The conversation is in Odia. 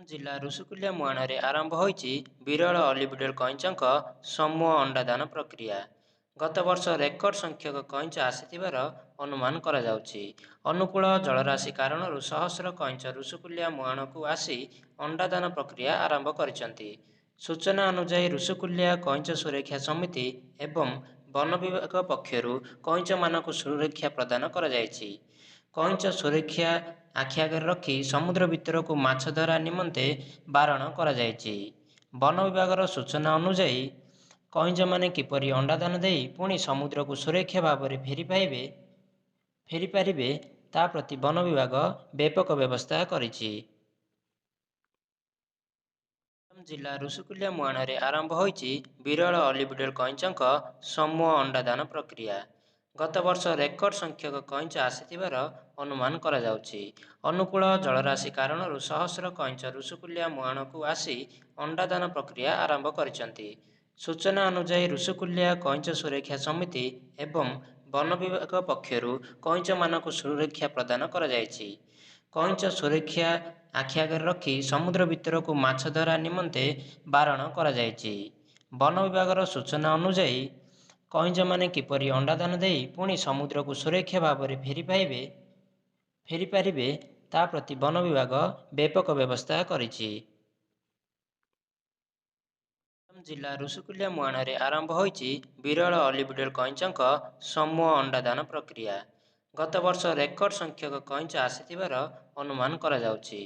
ଜିଲ୍ଲା ଋଷିକୁଲ୍ୟା ମୁହାଣରେ ଆରମ୍ଭ ହୋଇଛି ବିରଳ ଅଲିଭ କଇଁଚଙ୍କ ସମୂହ ଅଣ୍ଡାଦାନ ପ୍ରକ୍ରିୟା। ଗତବର୍ଷ ରେକର୍ଡ ସଂଖ୍ୟକ କଇଁଚ ଆସିଥିବାର ଅନୁମାନ କରାଯାଉଛି। ଅନୁକୂଳ ଜଳରାଶି କାରଣରୁ ସହସ୍ର କଇଁଚ ଋଷିକୁଲ୍ୟା ମୁହାଣକୁ ଆସି ଅଣ୍ଡାଦାନ ପ୍ରକ୍ରିୟା ଆରମ୍ଭ କରିଛନ୍ତି। ସୂଚନା ଅନୁଯାୟୀ, ଋଷିକୁଲ୍ୟା କଇଁଚ ସୁରକ୍ଷା ସମିତି ଏବଂ ବନ ବିଭାଗ ପକ୍ଷରୁ କଇଁଚମାନଙ୍କୁ ସୁରକ୍ଷା ପ୍ରଦାନ କରାଯାଇଛି। କଇଁଚ ସୁରକ୍ଷା ଆଖି ଆଗରେ ରଖି ସମୁଦ୍ର ଭିତରକୁ ମାଛ ଧରା ନିମନ୍ତେ ବାରଣ କରାଯାଇଛି। ବନ ବିଭାଗର ସୂଚନା ଅନୁଯାୟୀ, କଇଁଚମାନେ କିପରି ଅଣ୍ଡାଦାନ ଦେଇ ପୁଣି ସମୁଦ୍ରକୁ ସୁରକ୍ଷା ଭାବରେ ଫେରିପାରିବେ ତା ପ୍ରତି ବନ ବିଭାଗ ବ୍ୟାପକ ବ୍ୟବସ୍ଥା କରିଛି। ଜିଲ୍ଲା ଋଷିକୁଲ୍ୟା ମୁହାଣରେ ଆରମ୍ଭ ହୋଇଛି ବିରଳ ଅଲିଭ କଇଁଚଙ୍କ ସମୂହ ଅଣ୍ଡାଦାନ ପ୍ରକ୍ରିୟା। ଗତବର୍ଷ ରେକର୍ଡ ସଂଖ୍ୟକ କଇଁଚ ଆସିଥିବାର ଅନୁମାନ କରାଯାଉଛି। ଅନୁକୂଳ ଜଳରାଶି କାରଣରୁ ସହସ୍ର କଇଁଚ ଋଷିକୁଲ୍ୟା ମୁହାଣକୁ ଆସି ଅଣ୍ଡାଦାନ ପ୍ରକ୍ରିୟା ଆରମ୍ଭ କରିଛନ୍ତି। ସୂଚନା ଅନୁଯାୟୀ, ଋଷିକୁଲ୍ୟା କଇଁଚ ସୁରକ୍ଷା ସମିତି ଏବଂ ବନ ବିଭାଗ ପକ୍ଷରୁ କଇଁଚମାନଙ୍କୁ ସୁରକ୍ଷା ପ୍ରଦାନ କରାଯାଇଛି। କଇଁଚ ସୁରକ୍ଷା ଆଖି ଆଗରେ ରଖି ସମୁଦ୍ର ଭିତରକୁ ମାଛ ଧରା ନିମନ୍ତେ ବାରଣ କରାଯାଇଛି। ବନ ବିଭାଗର ସୂଚନା ଅନୁଯାୟୀ, କଇଁଚମାନେ କିପରି ଅଣ୍ଡାଦାନ ଦେଇ ପୁଣି ସମୁଦ୍ରକୁ ସୁରକ୍ଷା ଭାବରେ ଫେରିପାରିବେ ତା ପ୍ରତି ବନ ବିଭାଗ ବ୍ୟାପକ ବ୍ୟବସ୍ଥା କରିଛି। ଜିଲ୍ଲା ଋଷିକୁଲ୍ୟା ମୁହାଣରେ ଆରମ୍ଭ ହୋଇଛି ବିରଳ ଅଲିଭ କଇଁଚଙ୍କ ସମୂହ ଅଣ୍ଡାଦାନ ପ୍ରକ୍ରିୟା। ଗତବର୍ଷ ରେକର୍ଡ ସଂଖ୍ୟକ କଇଁଚ ଆସିଥିବାର ଅନୁମାନ କରାଯାଉଛି।